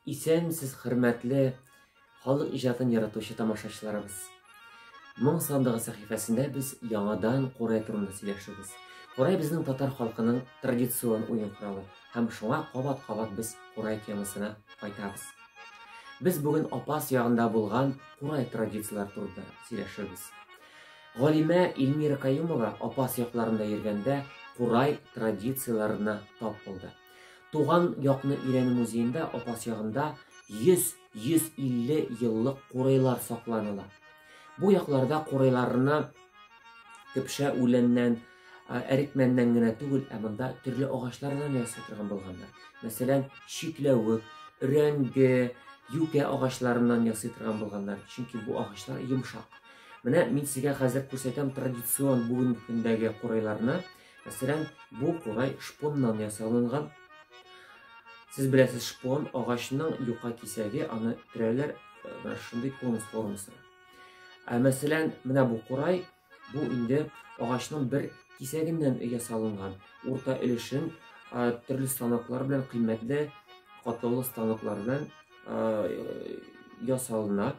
Исәнмесез, хөрмәтле халык иҗатын яратучы тамашачыларыбыз. Моң сандыгы сәхифәсендә без яңадан курай турында сөйләшербез. Курай безнең татар халкының традицион уен коралы һәм шуңа кабат-кабат без курай темасына кайтабыз. Без бүген Апас ягында булган курай традицияләре турында сөйләшербез. Галимә Эльмира Каюмова Апас якларында йөргәндә курай традицияләренә тап булды. Туган якны өйрәнү музеенда Апас ягында 100-150 еллык курайлар сакланыла. Бу якларда курайларны көпшә үләннән, әрекмәннән генә түгел, ә монда төрле агачлардан ясый торган булганнар. Мәсәлән, чикләвек, өрәңге, юкә агачларыннан ясый торган булганнар, чөнки бу агачлар йомшак. Менә мин сезгә хәзер күрсәтәм традицион бүгенге көндәге курайларны. Мәсәлән, бу курай шпоннан ясалынган. Сез беләсез, шпон агачның юка кисәге, аны төрәләр э, менә шундый конус формасына. Ә мәсәлән, менә бу курай, бу инде агачның бер кисәгеннән ясалынган. Урта өлешен э, төрле станоклар белән, кыйммәтле катлаулы станоклар белән э, ясалына.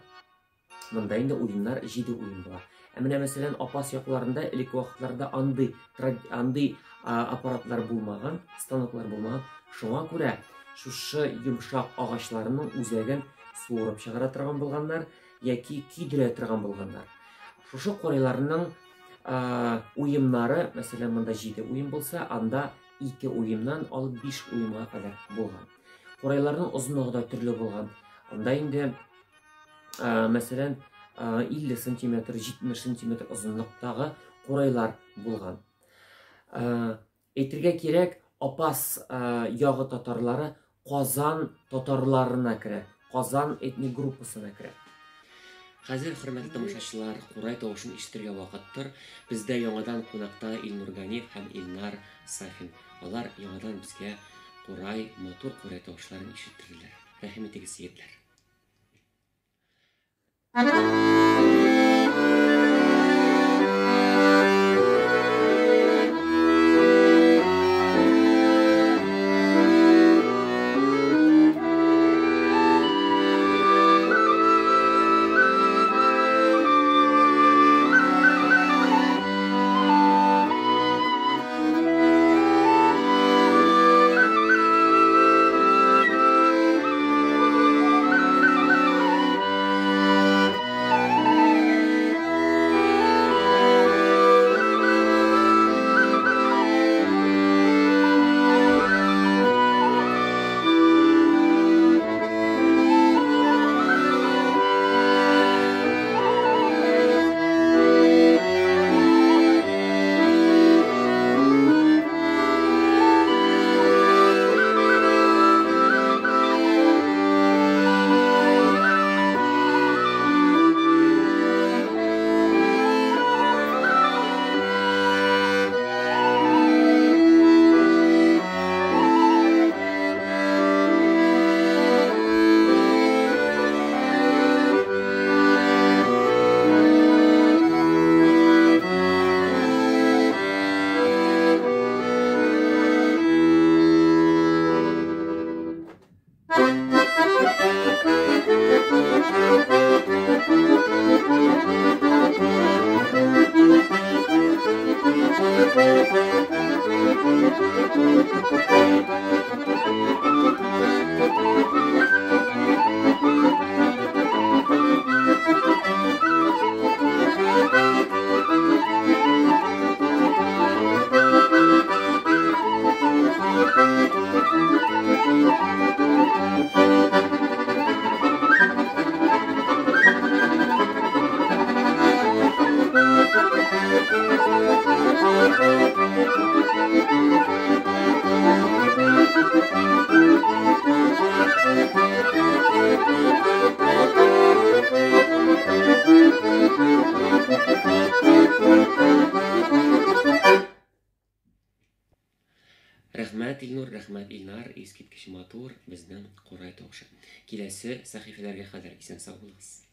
Монда инде уеннар җиде уен була. Ә менә мәсәлән, Апас якларында элек вакытларда андый андый аппаратлар булмаган, станоклар булмаган. Шуңа күрә шушы йомшак агачларның үзәген суырып чыгара торган булганнар яки көйдерә торган булганнар. Шушы корайларның уемнары, мәсәлән, монда 7 уем булса, анда 2 уемнан алып 5 уемга кадәр булган. Корайларның озынлыгы да төрле булган. Анда инде мәсәлән, 50 сантиметр, 70 сантиметр озынлыктагы курайлар булган. Әйтергә кирәк, Апас ягы татарлары Казан татарларына керә, Казан этник группасына керә. Хәзер, хөрмәтле тамашачылар, курай тавышын ишетергә вакыттыр. Бездә яңадан кунакта Илнур Ганиев һәм Илнар Сафин. Алар яңадан безгә курай, матур курай тавышларын ишеттерделәр. Рәхим итегез, егетләр. Рәхмәт, Илнур, рәхмәт, Илнар, искиткеч матур безнең курай тавышы. Киләсе сәхифәләргә кадәр исән-сау булыгыз.